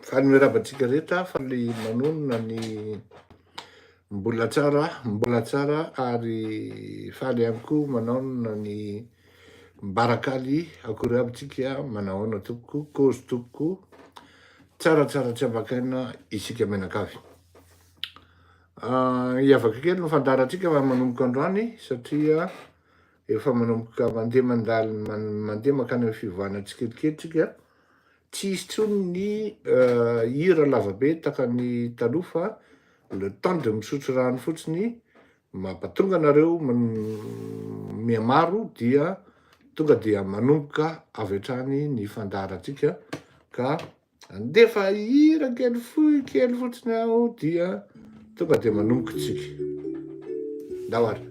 Faly miarahaba antsika rehetra, faly manonona ny mbola tsara, mbola tsara ary faly ihany koa manaonona ny mbarakaly akory aby tsika, manahoana tompoko, kôzy tompoko, tsaratsara tsy ambakaina isika mianakavy. Hiavaka kely ny fandaharantsika fa manomboka androany satria efa manomboka mandeha mandalo mandeha mankany amin'ny fiovana tsikelikely tsika. Tsy hisy intsony ny hira lavabe tahaka ny taloha fa le temps de misotro rano fotsiny mampatonga anareo mihamaro dia tonga dia manomboka avy hatrany ny fandaharantsika ka andefa hira kely fohy kely fotsiny aho dia tonga dia manomboka tsika. Ndao ary.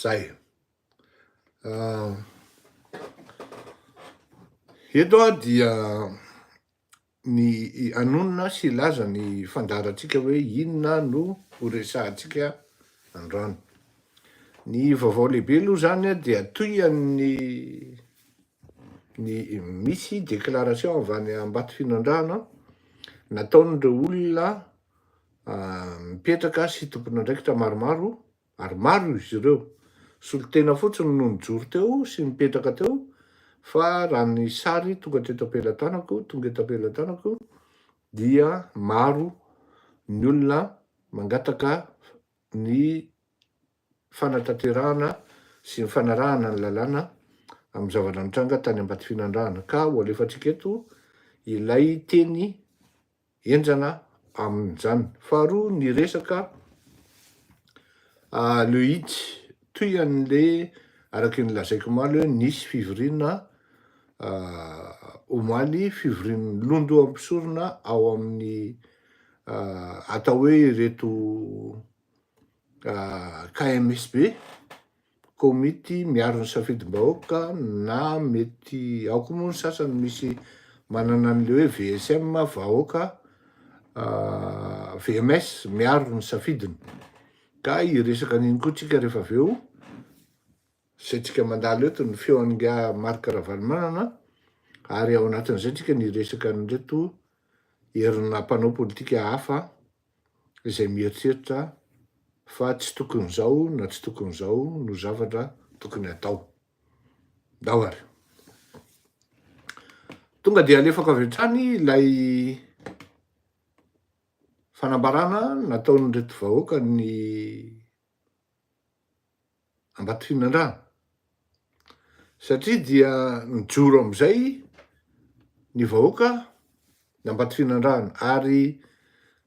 Zay. Eto aho dia ny hanonona sy hilaza ny fandaharantsika hoe inona no ho resahantsika androany. Ny vaovao lehibe aloha zany dia tohian'ny ny misy déclaration avy any Ambatofinandrahana nataon'ireo olona mipetraka sy tompon'andraikitra maromaro ary maro izy ireo. Solontena fotsiny no nijoro teo sy nipetraka teo fa raha ny sary tonga teto am-pelatanako, tonga eto am-pelatanako dia maro ny olona mangataka ny fanatanterahana sy ny fanarahana ny lalàna amin'ny zavatra nitranga tany Ambatofinandrahana ka ho alefantsika eto ilay teny henjana amin'izany. Faharoa ny resaka le hit toy an'le araky ny lazaiko omaly hoe nisy fivoriana omaly fivorian'ny londoham-pisorona ao amin'ny atao hoe ireto KMSB Komity miaro ny safidim-bahoaka na mety ao koa moa ny sasany misy manana an'le hoe VSM vahoaka VMS miaro ny safidiny ka hiresaka an'iny koa tsika rehefa avy eo saintsika mandalo eto ny feo an'ingahy Marc Ravalomanana ary ao anatin'izay tsika ny hiresaka an'ireto herina mpanao politika hafa izay mieritreritra fa tsy tokony izao na tsy tokony izao no zavatra tokony hatao. Ndao ary. Tonga dia alefako avy hatrany ilay fanambarana nataon'ireto vahoaka ny Ambatofinandrahana satria dia nijoro amin'izay ny vahoaka ny Ambatofinandrahana ary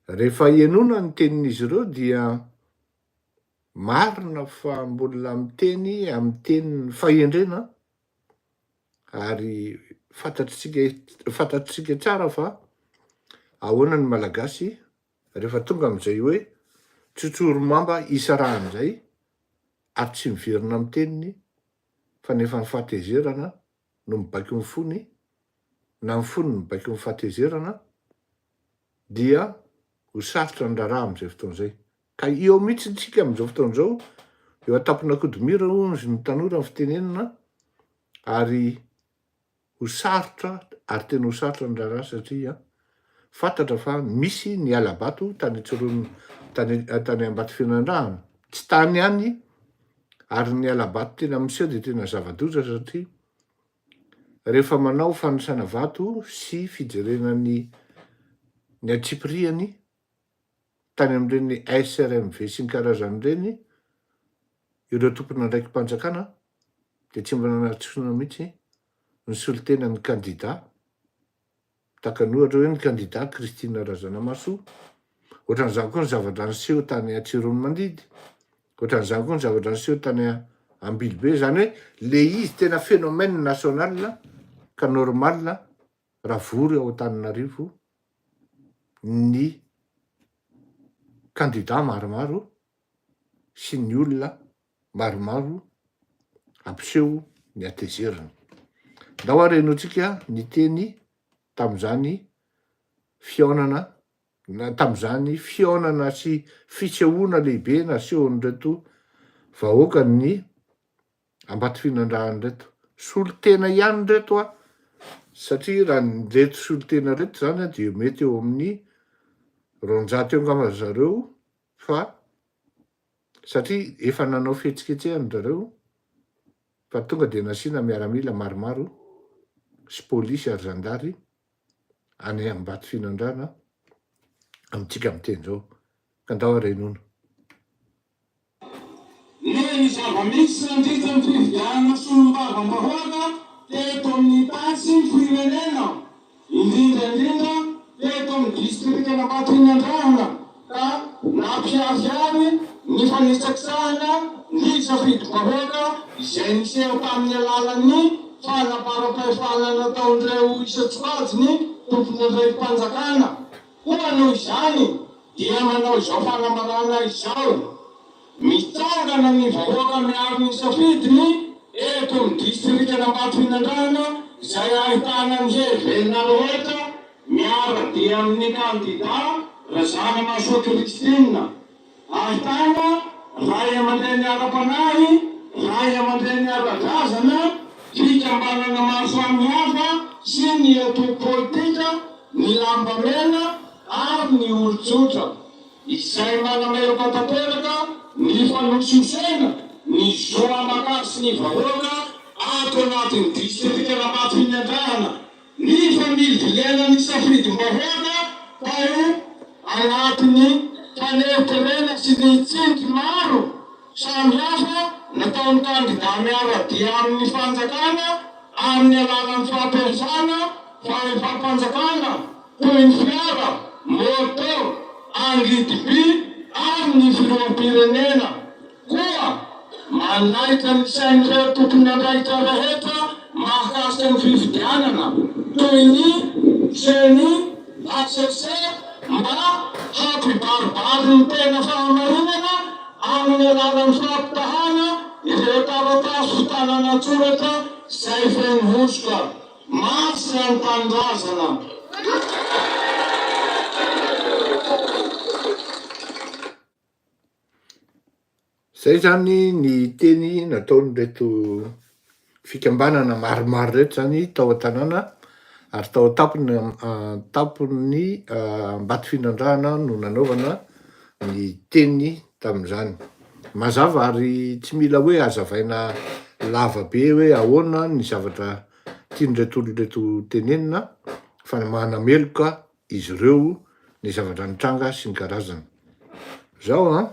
rehefa henoina ny tenin'izy ireo dia marina fa mbola miteny amin'ny tenin'ny fahendrena ary fantatritsika fantatritsika tsara fa ahoana ny Malagasy Rehefa tonga amin'izay hoe tsotsorimamba isarahana izay ary tsy miverina amin'ny teniny fa nefa ny fahatezerana no mibaiko ny fony na ny fony mibaiko ny fahatezerana dia ho sarotra ny raharaha amin'izay fotoana izay. Ka eo mihitsy tsika amin'izao fotoana izao, eo an-tampon'Ankodomira hozy ny tanora ny fitenenana ary Ho sarotra ary tena ho sarotra ny raharaha satria fantatra fa misy ny hala-bato tany Antsiroana tany tany Ambatofinandrahana, tsy tany ihany ary ny hala-bato tena miseho dia tena zava-doza satria rehefa manao fanisana vato sy fijerena ny ny antsipirihany tany amin'ireny SRMV sy ny karazany ireny ireo tompon'andraiki-panjakana dia tsy mba nanatsoina mihitsy ny solontenan'ny kandida, tahaka ny ohatra hoe ny kandida Christine Razanamahasoa, ohatran'izany koa ny zavatra niseho tany Tsiroanomandidy, ohatran'izany koa ny zavatra niseho tany Ambilobe, izany hoe le izy tena phénomène national ka normal raha vory ao Antananarivo ny kandida maromaro sy ny olona. maromaro hampiseho ny hatezerany. Ndao ary henointsika ny teny tamin'izany fihaonana na tamin'izany fihaonana sy fisehoana lehibe nasehon'ireto vahoakan'ny Ambatofinandrahana ireto. Solontena ihany ireto an, satria raha ireto solontena ireto izany an dia mety eo amin'ny 200 eo angamba ry zareo fa satria efa nanao fihetsiketsehana ry zareo fa tonga dia nasiana miaramila maromaro sy polisy ary zandary any Ambatofinandrahana amintsika miteny izao. Ka ndao ary henoina. Noho ny zava-misy nandritra ny fifidianana solombavambahoaka teto amin'ny tany sy ny firenena, indrindra indrindra teto amin'ny distrikan'Ambatonandrahana ka nampiharihary ny fanitsakitsahana ny safidim-bahoaka izay niseho tamin'ny alalan'ny fanaparam-pahefana nataon'ireo isan-tsokajiny tompon'andraiki-panjakana. Koa noho izany dia manao izao fanambarana izao, Mitsangana ny vahoaka miaro ny safidiny eto amin'ny distrikan'Ambatofinandrahana izay ahitana ny hery velona rehetra miara-dia amin'ny kandida Razanamahasoa Christine. Ahitana ray aman-dreny ara-panahy, ray aman-dreny ara-drazana, fikambanana maro samihafa sy ny antoko politika, ny lambamena ary ny olon-tsotra, izay manameloka tanteraka ny fanosihosena ny zo aman-kasin'ny vahoaka ato anatin'ny distrikan'Ambatofinandrahana. Ny familiviliana ny safidim-bahoaka tao anatin'ny faneriterena sy ny tsindry maro samihafa nataon'ny kandida miara-dia amin'ny fanjakana amin'ny alalan'ny fampiasana fahefam-panjakana toy ny fiara, moto, angidim-by ary ny filoham-pirenena. Koa manaitra ny sain'ireo tompon'andraikitra rehetra mahakasika ny fifidianana toy ny ceni, hcc mba hampibaribary ny tena fahamarinana amin'ny alalan'ny fampitahana ireo taratasy fitanana an-tsoratra izay feno hosoka. Masina ny tanindrazana. Zay zany ny teny nataon'ireto fikambanana maromaro ireto zany tao an-tanàna ary tao an-tampony an-tampon'ny Ambatofinandrahana no nanaovana ny teny tamin'izany. Mazava ary tsy mila hoe hazavaina lava be hoe ahoana ny zavatra tian'ireto olona ireto tenenina fa manameloka izy ireo ny zavatra nitranga sy ny karazany. Zao an,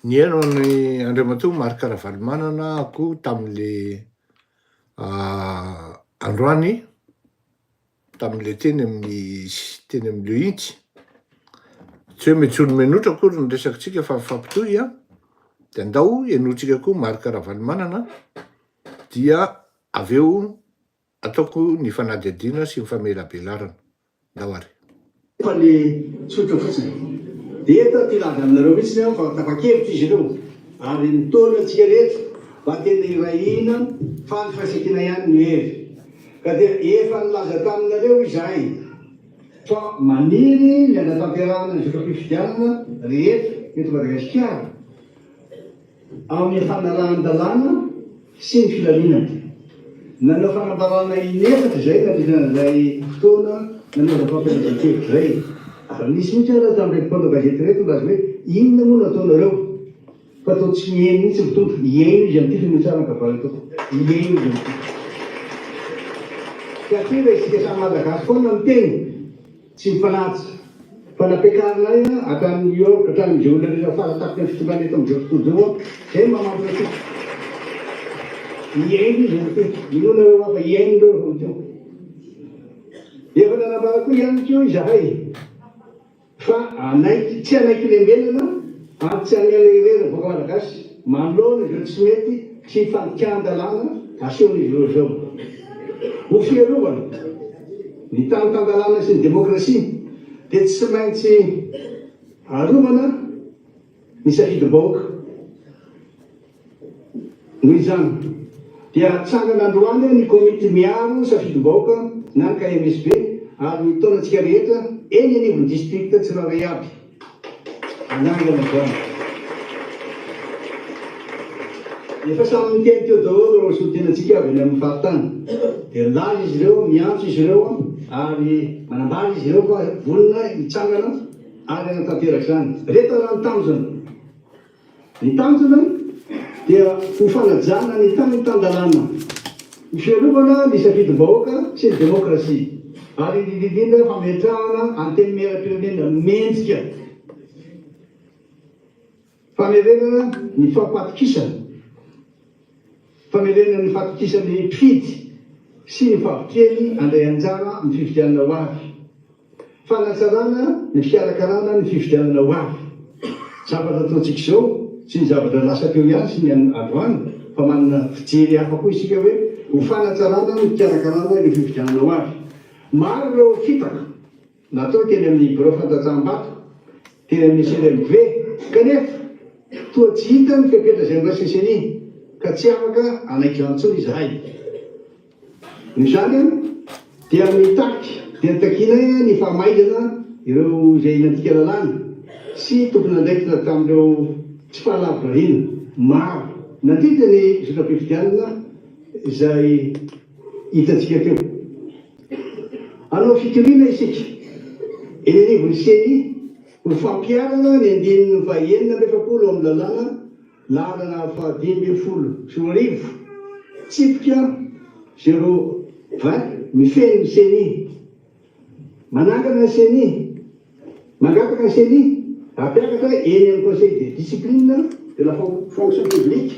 nihaino an'i Andriamatoa Marc Ravalomanana aho koa tamin'le androany, tamin'le teny amin'ny teny amin'ny Le Hintsy, tsy hoe mitsolo-menotra akory ny resakitsika fa mifampitohy an, de andao henointsika koa Marc Ravalomanana dia avy eo Ataoko ny fanadihadiana sy ny famelabelarana. Ndao ary. Fa ny tsotra fotsiny. Dia eto aho te hilaza aminareo mihitsy aho fa tapa-kevitra izy ireo ary mitaona antsika rehetra mba tena hiray hina fa ny firaisankina ihany no hery. Ka dia efa nilaza taminareo izahay fa maniry ny hanatanterahana ny zotram-pifidianana rehetra eto Madagasikara. Amin'ny fanarahan-dalàna sy ny filaminana. Nanao fanambarana inefatra izay nandritra an'izay fotoana nanaovana fampielezan-kevitra izay. Ary nisy mihitsy aza tamin'ireto mpanao gazety ireto nilaza hoe inona moa no ataonareo fa toa tsy mihaino mihitsy ny mpitondra. Hihaino izy amin'ity fa mitsara ny kabary ataoko. Hihaino izy amin'ity. Satria raha isika samy Malagasy foana miteny. Tsy mifanaja. Fa nampiakarinay hatrany New York, hatrany amin'izay olona rehetra fara-tampony amin'ny fitondrana eto amin'izao tontolo izao aho. Izay no maha-mampina antsika. Hihaino izy amin'ity. Minoa nareo aho fa hihaino ireo rehefa miseho. Efa nanambara koa ihany koa izahay fa hanaiky, tsy hanaiky lembenana ary tsy hamela irery ny vahoaka malagasy manoloana izao tsy mety sy fandikan-dalàna asehon'izy ireo izao. Ho fiarovana. Ny tany tan-dalàna sy ny demokrasia dia tsy maintsy arovana ny safidim-bahoaka. Noho izany, dia hatsangana androany ny komity miaro safidim-bahoaka na ny KMSB ary mitaona antsika rehetra eny anivon'ny distrikta tsirairay avy hanangana izany. Efa samy niteny teo daholo ireo solontenantsika avy any amin'ny faritany. Dia nilaza izy ireo, miantso izy ireo ary manambara izy ireo fa vonona hitsangana ary hanatanteraka izany. Ireto ary ny tanjona. Ny tanjona dia ho fanajana ny tany tan-dalàna, ho fiarovana ny safidim-bahoaka sy ny demokrasia, ary indrindra indrindra fametrahana antenimieram-pirenena mendrika, famerenana ny fampatokisana, famerenana ny fahatokisan'ny mpifidy sy ny fahavitrihany handray anjara amin'ny fifidianana ho avy. Fanatsarana ny fikarakarana ny fifidianana ho avy. Zavatra ataontsika izao tsy ny zavatra lasa teo ihany sy ny androany fa manana fijery hafa koa isika hoe ho fanatsarana ny fikarakarana ireo fifidianana ho avy. Maro ireo fitaka natao teny amin'ny birao fandatsaham-bato, teny amin'ny CNMV kanefa toa tsy hita ny fepetra izay noraisin'ny Ceni ka tsy afaka hanaiky izany intsony izahay. Noho izany dia mitaky dia takianay ny fahamaizana ireo izay nandika lalàna sy tompon'andraikitra tamin'ireo tsy fahalavorariana maro nandritra ny zotram-pifidianana izay hitantsika teo. Hanao fitoriana isika eny anivon'ny Ceni ho fampiharana ny andininy faha 46 amin'ny lalàna Laharana faha 2015, tsipika zéro vingt mifehy ny Ceni. Manangana ny Ceni, mangataka ny Ceni hampiakatra eny amin'ny Conseil de discipline de la fonction publique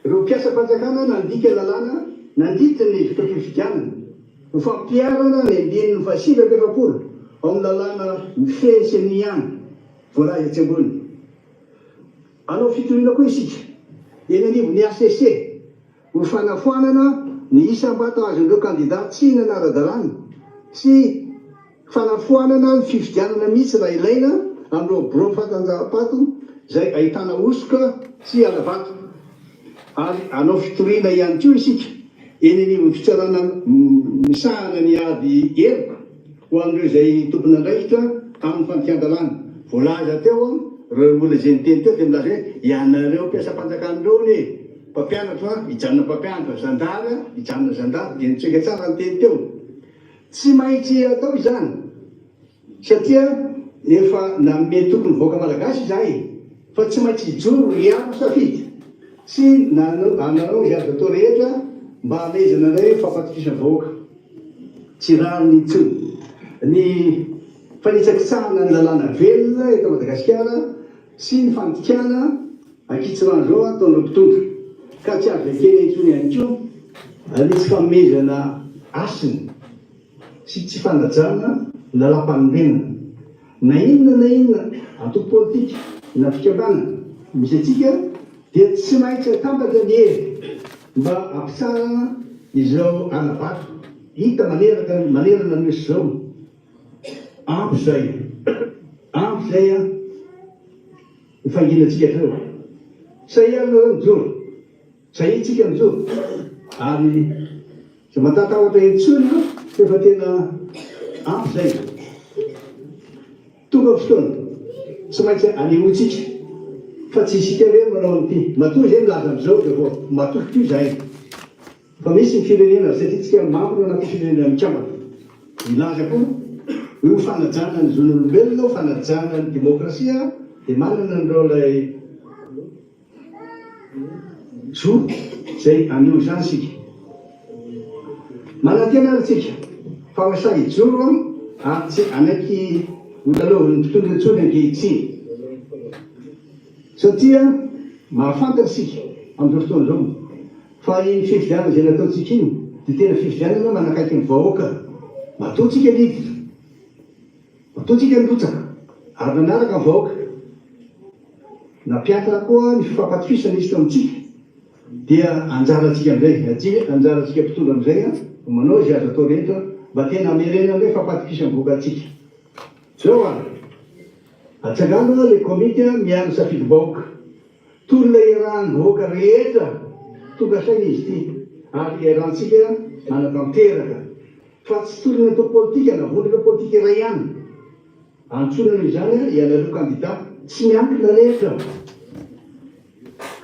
ireo mpiasam-panjakana nandika lalàna nandritra ny fotoam-pifidianana ho fampiharana ny andininy faha 49 ao amin'ny lalàna mifehy ny Ceni ihany voalaza etsy ambony. Hanao fitoriana koa isika eny anivon'ny hcc ho fanafoanana ny isam-bato azon'ireo kandida tsy nanara-dalàna sy fanafoanana ny fifidianana mihitsy raha ilaina amin'ireo birao fantanjaham-pato izay ahitana hosoka sy hala-bato ary hanao fitoriana ihany koa isika eny anivon'ny fitsarana misahana ny ady heloka Ho an'ireo izay tompon'andraikitra amin'ny fandikan-dalàna voalaza teo, ireo olona izay niteny teo dia milaza hoe ianareo mpiasam-panjakana ireo anie, mpampianatra hijanona mpampianatra, zandary hijanona zandary, dia nitsoaka tsara ny teny teo. Tsy maintsy atao izany satria efa nanome toky ny vahoaka malagasy izahay fa tsy maintsy hijoro hiaro safidy sy hanao izay azo atao rehetra mba hamehezana indray fampatokisana vahoaka. Tsy rariny intsony ny fanitsakitsahana ny lalàna velona eto Madagasikara sy ny fandikana ankitsirano izao ataon'ireo mpitondra ka tsy azo ekena intsony ihany koa ny tsy fanomezana hasina sy tsy fanajana ny lalàmpanorenana. Na inona na inona antoko politika na fikambanana misy antsika dia tsy maintsy atambatra ny hery mba hampitsarana izao hala-bato hita maneraka manerana ny Nosy izao. Ampy izay, ampy izay an, ny fanginantsika hatreo. Sahia ary nareo mijoro, sahia tsika mijoro ary Tsy matatahotra intsony aho fa efa tena ampy izay. Tonga ny fotoana, tsy maintsy anehoantsika fa tsy isika irery manao an'ity. Matoa izay milaza amin'izao dia vao matoky koa izahay fa misy ny firenena, satria tsika membre anaty firenena mikambana. Milaza koa hoe ho fanajana ny zon'olombelona, ho fanajana ny demokrasia dia manana an'ireo ilay. Zo izay haneho izany isika. Manantena ary isika fa ho sahy hijoro ary tsy hanaiky ho lalaovin'ny mpitondra intsony ankehitriny. Satria mahafantatra isika amin'izao fotoana izao fa iny fifidianana izay nataontsika iny dia tena fifidianana manakaiky ny vahoaka. Matoa tsika niditra, matoa tsika nirotsaka ary nanaraka ny vahoaka. Nampiatana koa ny fifampatokisana izy teo amintsika dia anjarantsika amin'izay, anjarantsika mpitondra amin'izay no manao izay azo atao rehetra mba tena hamerenana indray fampatokisam-bohoka antsika. Zao ary, atsangano ilay komity miaro ny safidim-bahoaka. Tolona iarahan'ny vahoaka rehetra. Tonga saina izy ity ary iarahantsika manatanteraka fa tsy tolona antoko politika na vondrona politika iray ihany. Antsoina noho izany ianareo kandida tsy miankina rehetra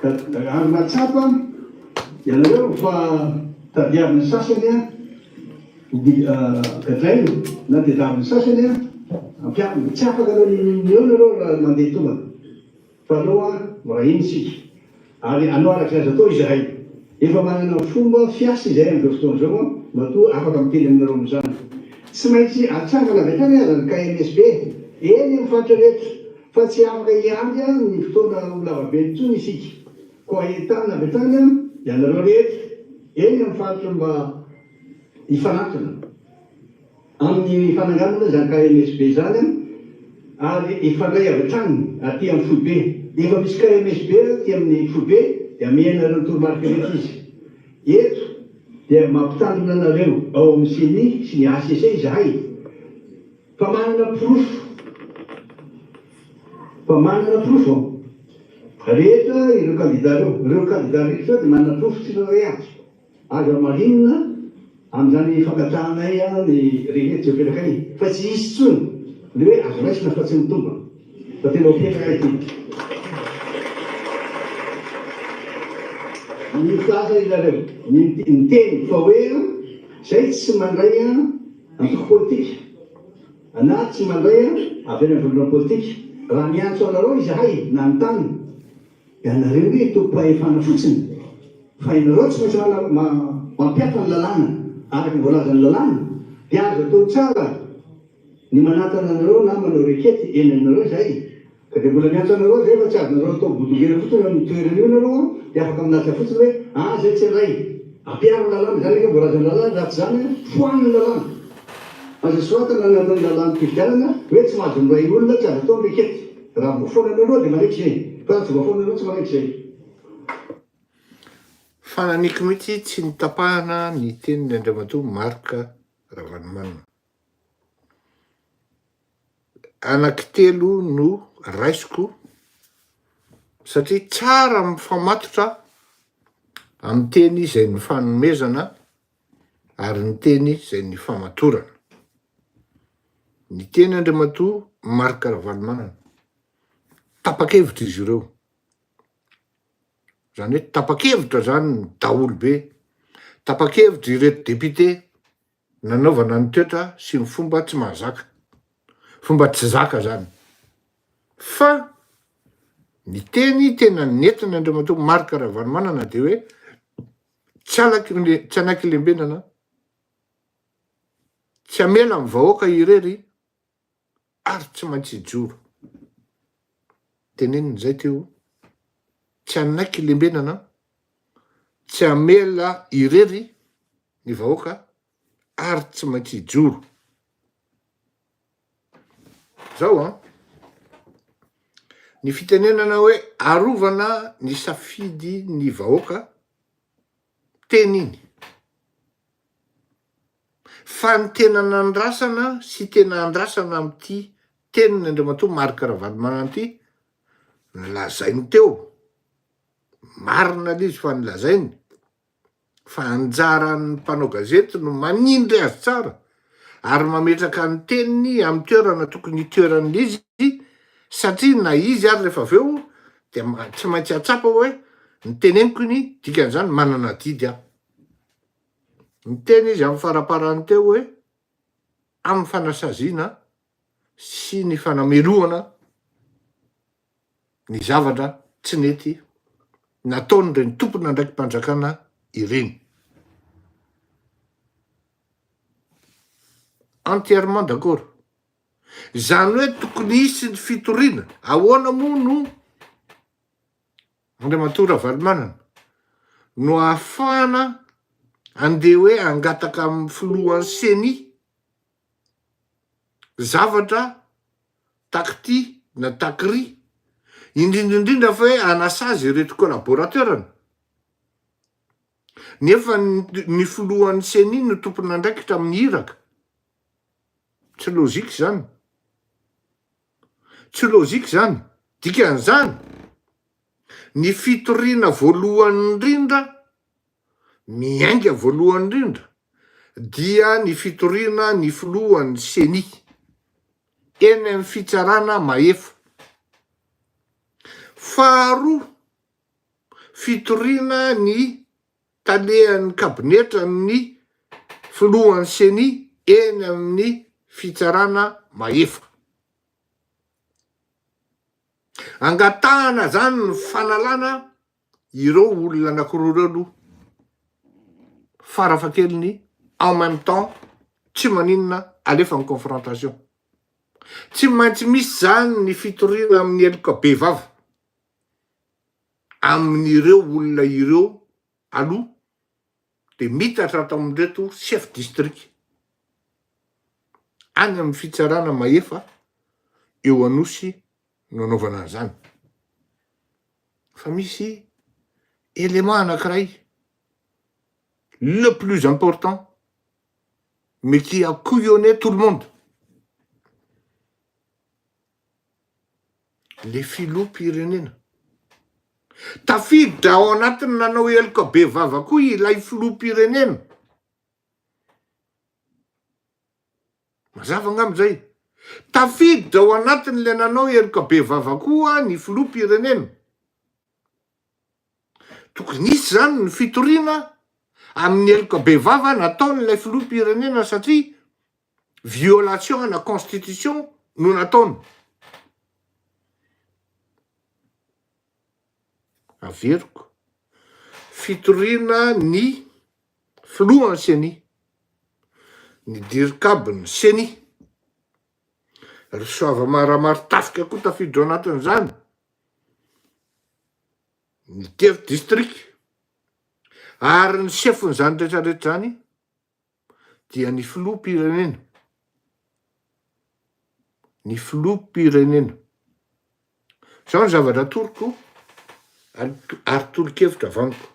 ka ary mahatsapa ianareo fa tadiavin'ny sasany ho gadraina na tediavin'ny sasany ampiharina. Tsy afaka anao n'inon'inona eo nareo raha mandeha tombana. Fa aleo an, miray hina isika. Ary hanao araka izay azo atao izahay. Efa manana fomba fiasa izahay amin'izao fotoana izao an, matoa afaka miteny aminareo amin'izany. Tsy maintsy atsangana avy hatrany aza ny KMSB eny amin'ny faritra rehetra, fa tsy afaka hiandry ny fotoana ho lavabe intsony isika. Koa entanina avy hatrany an, ianareo rehetra eny amin'ny faritra mba hifanatona. Amin'ny fananganana izany KMSB izany ary hifandray avy hatrany aty amin'ny foibe. Efa misy KMSB aty amin'ny foibe dia amehana ireo toromarika rehetra izy. Eto dia mampitandrina anareo ao amin'ny ceni sy ny hcc izahay fa manana porofo fa manana porofo rehetra ireo kandida ireo. Ireo kandida rehetra ireo dia manana porofo tsirairay avy. Azo hamarinina amin'izany fankatahanay ny rehetra izay hopetrakay fa tsy hisy intsony ny hoe azo raisina fa tsy mitombina fa tena hopetraka ity. Milaza ianareo miteny fa hoe izay tsy mandray antoko politika na tsy mandray avy any amin'ny vondrona politika raha miantso anareo izahay nanontany Ianareo hoe tompom-pahefana fotsiny fa ianareo tsy maintsy mampihatra ny lalàna araka ny voalazan'ny lalàna dia azo atao tsara ny manantana anareo na manao rekety eny aminareo izahay ka dia mbola miantso anareo izay fa tsy azonareo atao bodongera fotsiny eo amin'ny toerana io nareo an dia afaka milaza fotsiny hoe ah zay tsy iray ampiharo ny lalàna izany ange voalazan'ny lalàna raha tsy izany an foano ny lalàna aza soratana anatin'ny lalàm-pifidianana hoe tsy mahazo miray olona tsy azo atao ny rekety Raha voafoana anareo dia manaiky izay, fa raha tsy voafoana anareo tsy manaiky izay. Fananiko mihitsy tsy nitapahana ny teniny Andriamatoa Marc Ravalomanana. Anankitelo no raisiko satria tsara mifamatotra amin'ny teny izay nifanomezana ary ny teny izay nifamatorana. Niteny Andriamatoa Marc Ravalomanana, tapa-kevitra izy ireo. Izany hoe tapa-kevitra izany ny daholobe, tapa-kevitra ireto député nanaovana ny toetra sy ny fomba tsy mahazaka, fomba tsy zaka izany. Fa ny teny tena nentin' Andriamatoa Marc Ravalomanana dia hoe tsy alaky tsy hanaiky lembenana Tsy hamela ny vahoaka irery ary tsy maintsy hijoro. Teneniny izay teo, tsy hanaiky lembenana, tsy hamela irery ny vahoaka ary tsy maintsy hijoro. Zao an, ny fitenenana hoe arovana ny safidy ny vahoaka, teny iny. Fa ny tena nandrasana sy tena andrasana amin'ity tenin'i Andriamatoa Marc Ravalomanana ity, nolazainy teo, marina ilay izy fa nolazainy fa anjaran'ny mpanao gazety no manindry azy tsara ary mametraka ny teniny amin'ny toerana tokony hitoeran'ilay izy satria na izy ary rehefa avy eo dia tsy maintsy hahatsapa hoe ny teneniko iny dikan'izany manana adidy aho. Niteny izy amin'ny faraparany teo hoe amin'ny fanasaziana sy ny fanamelohana ny zavatra tsy nety nataon'ireny tompon'andraiki-panjakana ireny. Entièrement d'accord. Izany hoe tokony hisy ny fitoriana. Ahoana moa no Andriamatoa Ravalomanana, no ahafahana andeha hoe hangataka amin'ny filohan'ny ceni zavatra takty na takry, indrindra indrindra fa hoe hanasazy ireto collaborateur-ny, nefa ny filohan'ny ceni no tompon'andraikitra amin'ny iraka, tsy logique zany. Tsy logique zany. Dikan'izany, ny fitoriana voalohany indrindra. Miainga voalohany indrindra dia ny fitoriana ny filohan'ny Ceni eny amin'ny fitsarana mahefa. Faharoa, fitoriana ny talehan'ny kabinetran'ny filohan'ny Ceni eny amin'ny fitsarana mahefa. Angatahana izany ny fanalana ireo olona anakiroa ireo aloha farafahakeliny en même temps tsy maninona alefa ny confrontation. Tsy maintsy misy izany ny fitoriana amin'ny heloka bevava amin'ireo olona ireo aloha dia mitatra ato amin'ireto chef district any amin'ny fitsarana mahefa eo Anosy no anaovana an'izany. Fa misy élément anankiray le plus important mais qui a couillonné tout le monde, le filoham-pirenena. Tafiditra ao anatin'ny nanao heloka bevava koa ilay filoham-pirenena. Mazava angamba izay. Tafiditra ao anatin'ilay nanao heloka bevava koa ny filoham-pirenena. Tokony hisy izany ny fitoriana amin'ny heloka bevava nataon'ilay filoham-pirenena satria violation ana constitution no nataony. Averiko, fitoriana ny filohan'ny ceni, ny dircab ny ceni, ry Soavamaramarotafika koa tafiditra ao anatin'izany, ny chef district, ary ny chefon'izany rehetrarehetra izany dia ny filoham-pirenena, ny filoham-pirenena. Izao ny zavatra atoroko ary tolo-kevitra avy amiko.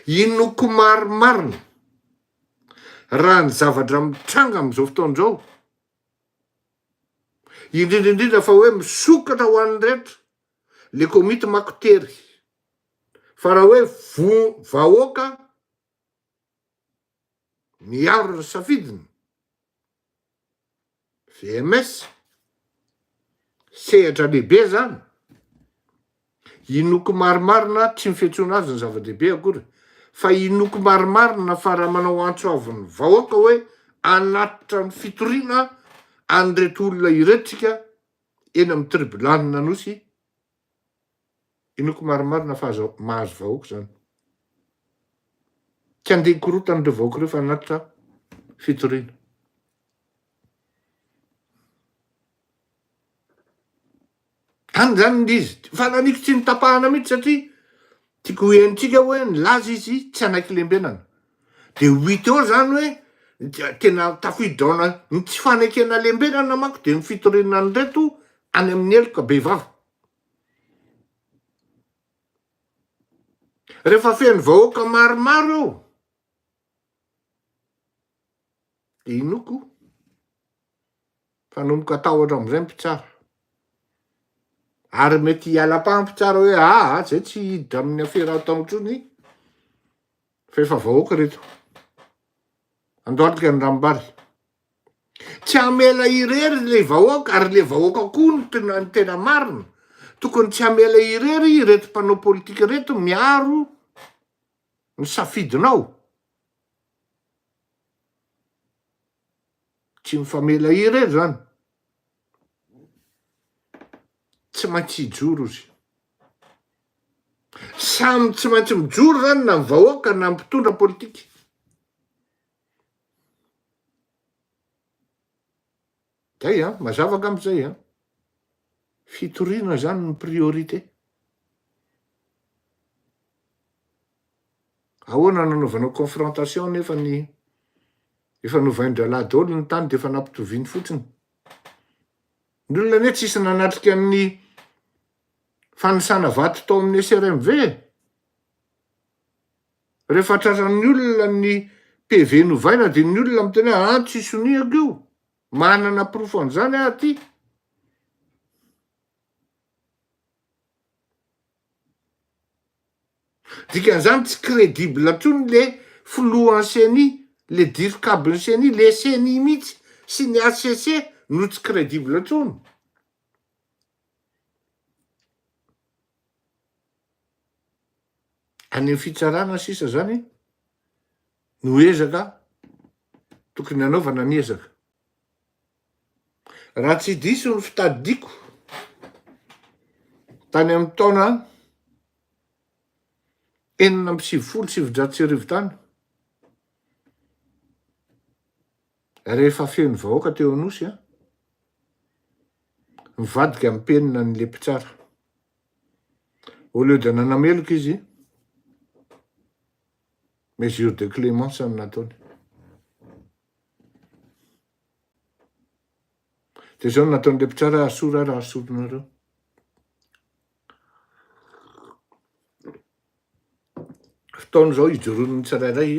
Inoko marimarina raha ny zavatra mitranga amin'izao fotoana izao, indrindra indrindra fa hoe misokatra ho an'ny rehetra le komity makotery, fa raha hoe vo- vahoaka miaro ny safidiny, VMS, sehatra lehibe zany, inoko marimarina tsy ny fiantsoana azy ny zava-dehibe akory fa inoko marimarina fa raha manao antso avo ny vahoaka hoe hanatitra ny fitoriana an'ireto olona ireto tsika eny amin'ny tribonalin'Anosy Inoako marimarina fa azo mahazo vahoaka izany. Tsy handeha hikorontana ireo vahoaka ireo fa hanatitra fitoriana. Any izany ny izy. Fa naniko tsy nitapahana mihitsy satria tiako ho henontsika hoe nilaza izy tsy hanaiky lembenana. Dia ho hita eo izany hoe tena tafiditra ao anaty ny tsy fanekena lembenana manko dia ny fitoriana an'ireto any amin'ny heloka bevava. Rehefa feno vahoaka maromaro eo dia inoako fa hanomboka hatahotra amin'izay ny mpitsara. Ary mety hiala-paha ny mpitsara hoe aa zay tsy hiditra amin'ny afera atao intsony fa efa vahoaka reto. Andohalika ny ranombary. Tsy hamela irery le vahoaka ary le vahoaka koa no tena ny tena marina. Tokony tsy hamela irery ireto mpanao politika ireto miaro ny safidinao. Tsy mifamela irery zany. Tsy maintsy hijoro izy. Samy tsy maintsy mijoro zany na ny vahoaka na ny mpitondra politika. Zay an, mazava angamba zay an. Fitoriana zany ny priorité. Ahoana no anaovanao confrontation nefa ny efa novain-drahalahy daholo ny tany de efa nampitoviany fotsiny. Ny olona anie tsisy nanatrika ny fanisana vato tao amin'ny SRMV e. Rehefa tratran'ny olona ny PV novaina dia ny olona miteny hoe ah tsy soniako io, manana porofo an'izany aho aty. Dikan'izany tsy crédible intsony le filohan'ny ceni, le dircab ny ceni, le ceni mihitsy sy ny HCC no tsy crédible intsony. Any amin'ny fitsarana sisa zany no ezaka tokony hanaovana ny ezaka. Raha tsy diso ny fitadidiako, tany amin'ny taona 1996 tany, rehefa feno vahoaka teo Anosy an, nivadika ny penina an'ilay mpitsara. Au lieu de nanameloka izy, mesure de clémence no nataony. Dia izao no nataon'ilay mpitsara, Asory aho raha asorinareo. Fotoana izao hijoroan'ny tsirairay,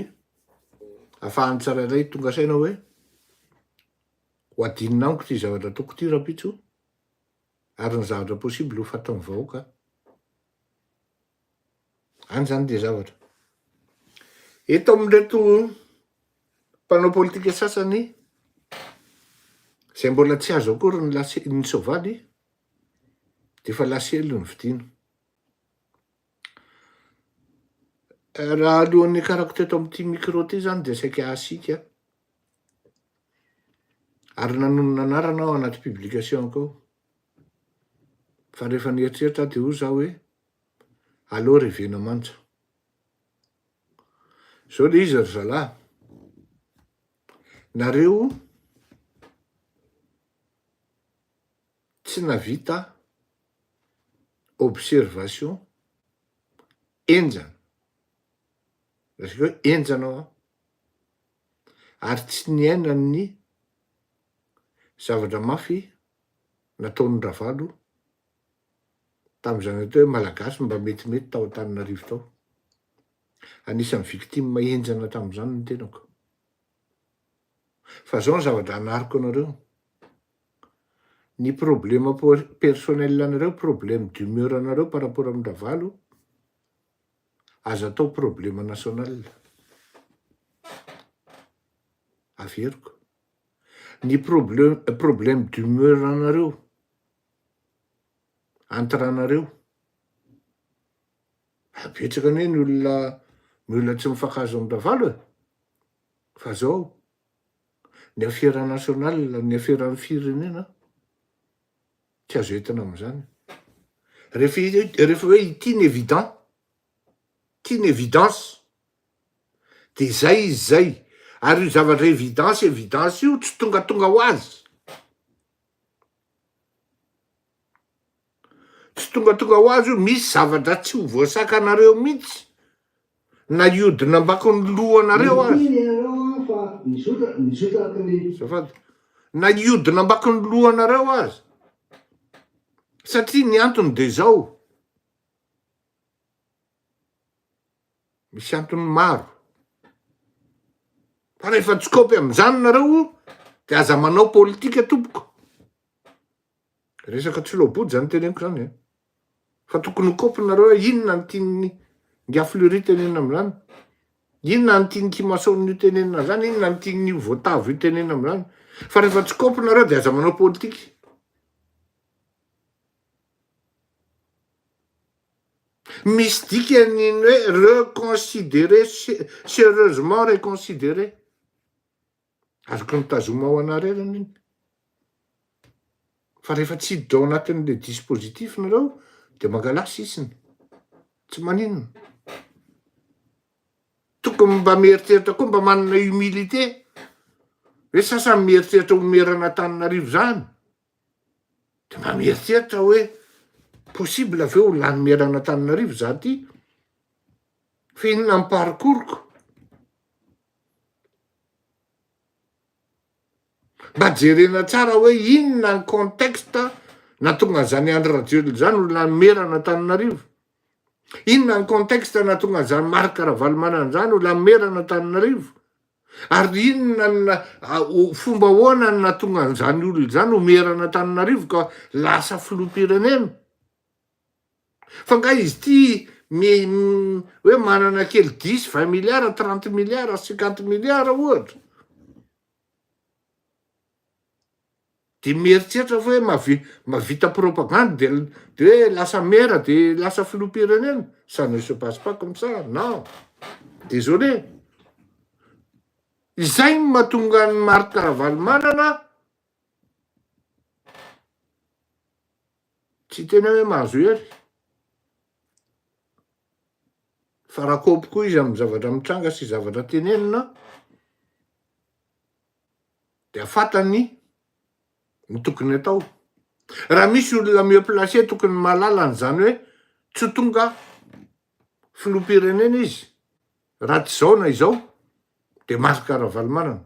ahafahan'ny tsirairay tonga saina hoe ho adinina amiko ity zavatra ataoko ity rahampitso ary ny zavatra possible ho fatin'ny vahoaka. Any zany dia zavatra. Eto amin'ireto mpanao politika sasany izay mbola tsy azo akory ny lase- ny soavaly dia efa lasely no vidiana. Raha alohan'ny niakarako teto amin'ity micro ity zany dia saika hasiaka ary nanonona anarana aho anaty publication-ko ao. Fa rehefa nieritreritra aho dia hoy zaho hoe Aleo revena manja. Zao le izy ry zalahy, nareo tsy navita observation henjana, resaka hoe henjana hoa, ary tsy niaina ny zavatra mafy nataon'i Ravalo tamin'izany atao hoe Malagasy mba metimety tao Antananarivo tao. Anisan'ny victime henjana tamin'izany ny tenako. Fa zao ny zavatra anariko anareo, ny problème personnel anareo, problème d'humeur anareo par rapport amin-dRavalo, aza atao problème national. Averiko. Ny problème problème d'humeur anareo, entre anareo. Betsaka anie ny olona ny olona tsy mifankahazo amin-dRavalo e! Fa zao, ny afera nationale, ny aferan'ny firenena tsy azo entina amin'izany. Rehefa rehefa hoe ity ny évident, ity ny évidence, de zay izy zay. Ary io zavatra évidence évidence io tsy tongatonga ho azy. Tsy tongatonga ho azy io, misy zavatra tsy ho voasakanareo mihitsy na hiodina ambakon'ny lohanareo aza. Niteny ianareo an fa nizotra nizotra araka ny. Azafady. Na hiodina ambakon'ny lohanareo aza. Satria ny antony dia izao. Misy antony maro. Fa rehefa tsy kaopy amin'izany nareo dia aza manao politika tompoko. Resaka tsy loa-body zany teneniko zany e. Fa tokony ho kaopy nareo hoe inona ny tian'ny Ingahy Fleury tenenina amin'izany. Inona ny tian'i Kimason io tenenina amin'izany, inona ny tian'io voatavo io tenenina amin'izany. Fa rehefa tsy kaopy nareo dia aza manao politika. Misy dikany ny hoe reconsiderer, serieusement reconsiderer. Azoko nitazoma ao anarerany iny. Fa rehefa tsy hiditra ao anatin'le dispositif nareo de mangalà sisiny. Tsy maninona. Tokony mba mieritreritra koa mba manana humilité. Hoe sasany mieritreritra ho maire an'Antananarivo zany. De mba mieritreritra hoe possible ve ho lany maire an'Antananarivo za ty? Fa inona ny parcours-ko? Mba jerena tsara hoe inona ny contexte nahatonga an'izany Andry Rajoelina izany ho lany maire an'Antananarivo? Inona ny contexte nahatonga an'izany Marc Ravalomanana izany ho lany maire an'Antananarivo? Ary inona ny fomba ahoana no nahatonga an'izany olona izany ho maire an'Antananarivo ka lasa filoham-pirenena? Fa nga izy ity mi hoe manana kely dix, vingt milliards, trente milliards, cinquante milliards ohatra. De mieritreritra fa hoe mavi- mahavita propagandy de de hoe lasa maire de lasa filoham-pirenena, ça ne se passe pas comme ça, non, désolé. Izay no mahatonga an'i Marc Ravalomanana tsy hiteny aho hoe mahazo hery, fa raha kôpy koa izy amin'ny zavatra mitranga sy zavatra tenenina, dia fantany ny tokony atao. Raha misy olona mieux placé tokony mahalala an'izany hoe tsy ho tonga filoham-pirenena izy raha tsy izao na izao dia Marc Ravalomanana.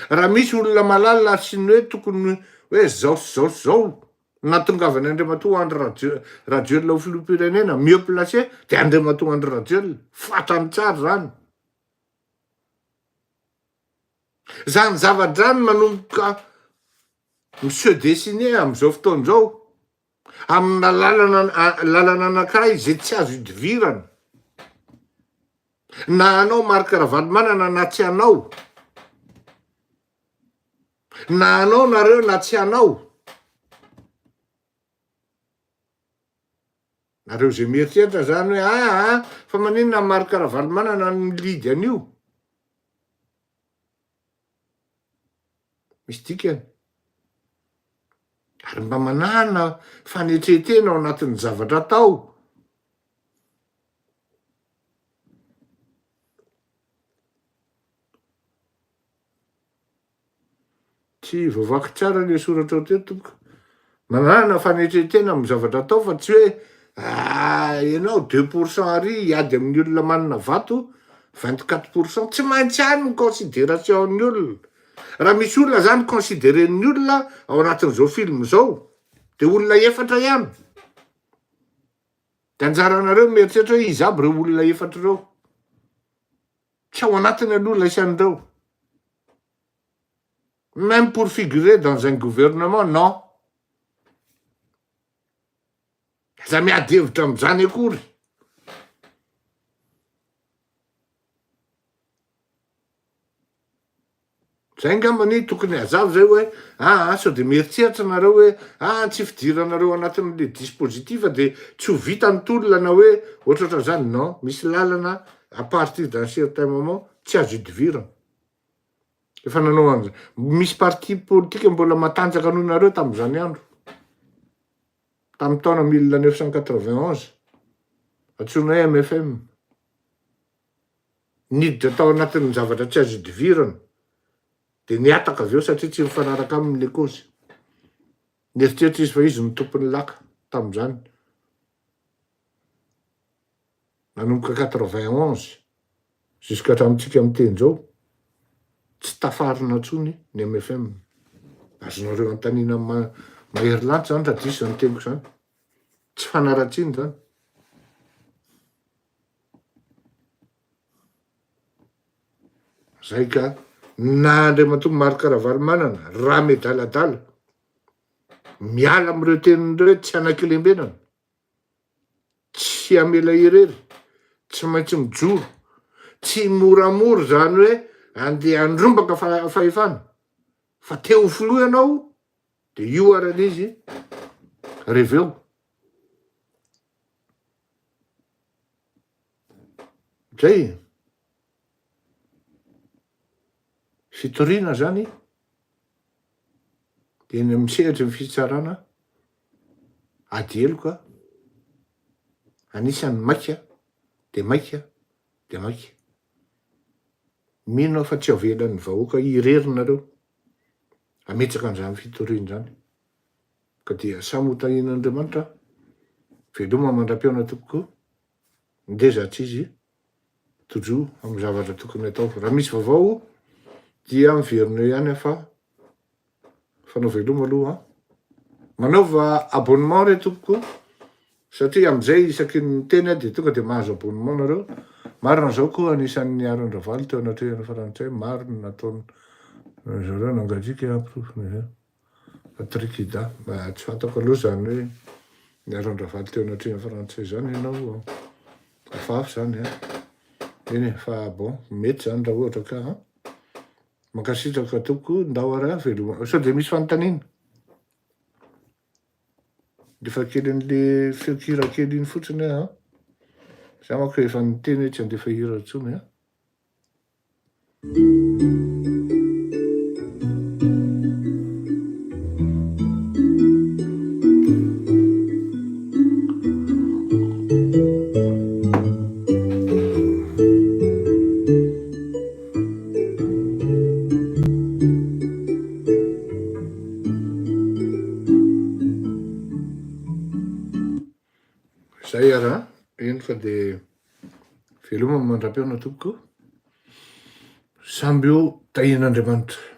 Raha misy olona mahalala sy ny hoe tokony hoe zao sy zao sy zao nahatongavany Andriamatoa Andry Rajo- Rajoelina ho filoham-pirenena mieux placé dia Andriamatoa Andry Rajoelina. Fantany tsara izany. Zany zavatra zany manomboka mi-se dessiner amizao fotoana izao, amina lalana lalana anakiray izay tsy azo idivirana, na anao Marc Ravalomanana na tsy anao, na anao nareo na tsy anao. Nareo zay mieritreritra zany hoe aa fa maninona Marc Ravalomanana no milidy an'io? Misy dikany. Ary mba manana fanetren-tena ao anatin'ny zavatra atao. Tsy voavaky tsara le soratrao teo tompoko. Manàna fanetren-tena amin'ny zavatra atao fa tsy hoe ah ianao deux pour cent ary hiady amin'ny olona manana vato 24 pour cent. Tsy maintsy any ny considération-n'ny olona. Raha misy olona zany considérer-n'ny olona ao anatin'izao film izao de olona efatra ihany. De anjaranareo mieritreritra hoe iza aby ireo olona efatra ireo. Tsy ao anatiny aloha laisan'ireo. Même pour figurer dans un gouvernement, non. Aza miady hevitra amin'izany akory. Zay angambany tokony hazava zay hoe aa sao de mieritreritra nareo hoe aa tsy fidiranareo anatin'le dispositif de tsy ho vita ny tolona na hoe ohatrohatran'izany, non, misy lalana à partir d'un certain moment tsy azo idivirana. Efa nanao an'izay, misy parti politika mbola matanjaka noho nareo tamin'izany andro, tamin'ny taona 1991, antsoina hoe MFM. Niditra tao anatin'ny zavatra tsy azo idivirana, dia nihataka avy eo satria tsy mifanaraka aminy ilay kaozy. Nieritreritra izy fa izy no tompon'ny laka tamin'izany. Nanomboka 91 jusqu'à hatramintsika miteny izao, tsy tafarina intsony ny mfm. Azonareo anontaniana mahery lanitra izany raha diso izany teniko izany. Tsy fanaratsiana izany. Zay ka na Andriamatoa Marc Ravalomanana raha miadaladala miala amin'ireo teniny ireo tsy hanaiky-lembenana, tsy hamela irery, tsy maintsy mijoro, tsy moramora izany hoe andeha handrombaka fahefana fa te ho filoha ianao de io ary anie izy reveo. Zay e! Fitoriana zany eny amin'ny sehatry ny fitsarana ady heloka anisan'ny maika de maika de maika. Mino aho fa tsy avelan'ny vahoaka irery nareo hametraka an'izany fitoriana izany. Ka dia samy ho tahian'Andriamanitra. Veloma mandra-pihaona tompoko. Ngeza tsy izy tojo amin'ny zavatra tokony atao. Raha misy vaovao dia miverina eo ihany aho fa fanao veloma aloha an. Manaova abonnement re tompoko satria amin'izay isaky ny miteny aho dia tonga dia mahazo abonnement nareo. Marina izao koa anisan'ny niaro an-dRavalo teo anatrehan'ny frantsay, maro ny nataon zareo nangatsiaka porofo. Patrick Ida, mba tsy fantako aloha izany hoe niaro an-dRavalo teo anatrehan'ny frantsay izany ianao. Hafahafa zany an. Eny e, fa bon, mety zany raha ohatra ka an. Mankasitraka tompoko, ndao ary an, veloma. Sao dia misy fanontaniana? Alefa kely an'le feon-kira kely iny fotsiny aho an. Za manko efa niteny hoe tsy handefa hira intsony an. Zay ara, eny fa de veloma mandra-pihaona tompoko. Samby ho tahian'Andriamanitra.